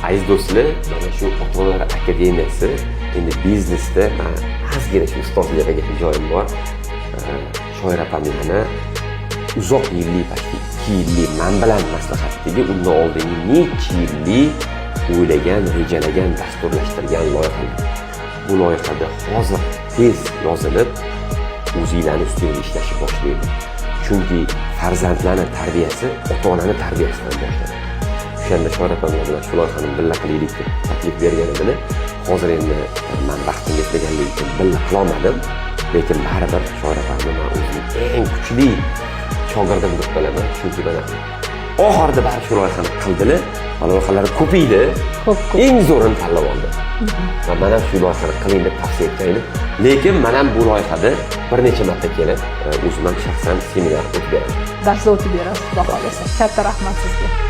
Aziz do'stlar, mana shu Ota-onalar akademiyasi endi biznesda man ozgina shu ustozlik qilgan joyim bor. Shoira opamlarni uzoq yillik, почти 2 yillik man bilan maslahatdagi, undan oldingi necha yillik o'ylagan, rejalagan, dasturlashtirgan loyihalar. Bu loyihada hozir tez yozilib, o'zinglarni ustingizda ishlashni boshlaydi. Chunki farzandlarni tarbiyasi ota onani tarbiyasidan boshlanadi. O'shanda Shoira opam bilan shu loyihani birga qilaylik deb taklif bergan edilar. Hozir endi man vaqtim yetmaganligi uchun birga qilolmadim, lekin baribir Shoira opamni man o'zimni eng kuchli shogirdim deb bilaman, chunki mana oxirida baribir shu loyihani qildilar va loyihalari ko'paydi. Ko'p, ko'p. Eng zo'rini tanlab oldi va man ham shu loyihani qiling deb tavsiya etgan edim. Lekin man ham bu loyihada bir necha marta kelib, o'zim ham shaxsan seminar o'tib beraman. Darslar o'tib berasiz, xudo xohlasa. Katta rahmat sizga.